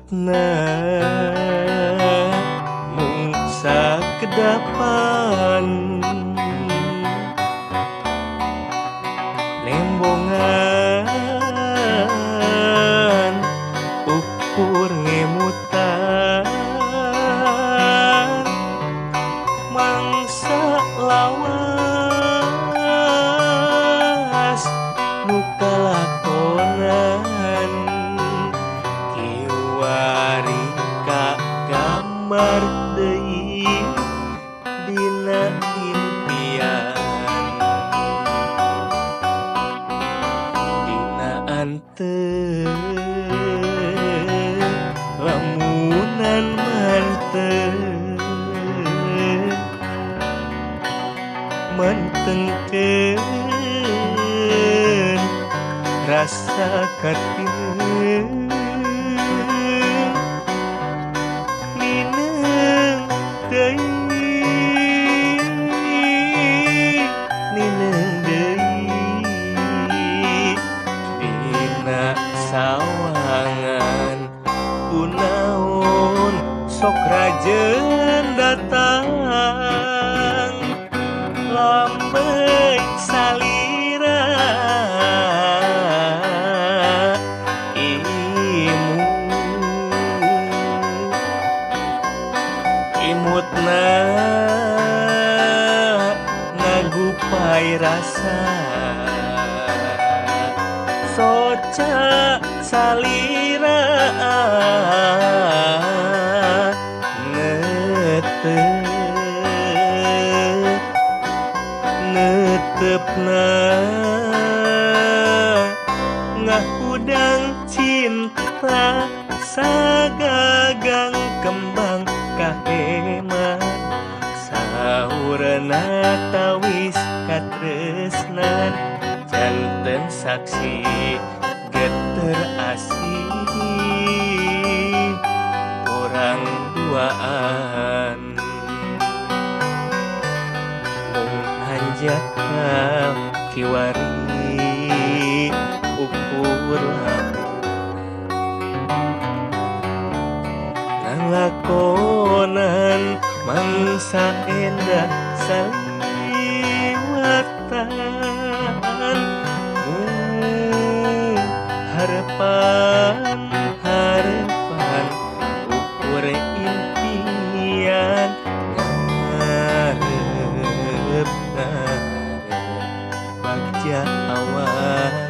Imutna mung sakedapan nembongan ukur ngemutan mangsa lawas nu kalakonan kiwari kagambar deui dina impian dina anteu lamunan manteu mentengkeun rasa katineung nineung deui nineung deui dina sawangan kunaon sok rajeun datang lambey salira imu imutna ngagupai rasa soca salira netepna ngahudang cinta sagagang kembang kahemat saurna tawis katresnan janten saksi geter asih urang duaan hanjakal kiwari ukur ngalakonan mangsa endah saliwatan harapan harapan ukur impian ngarep ngarep bagja awan.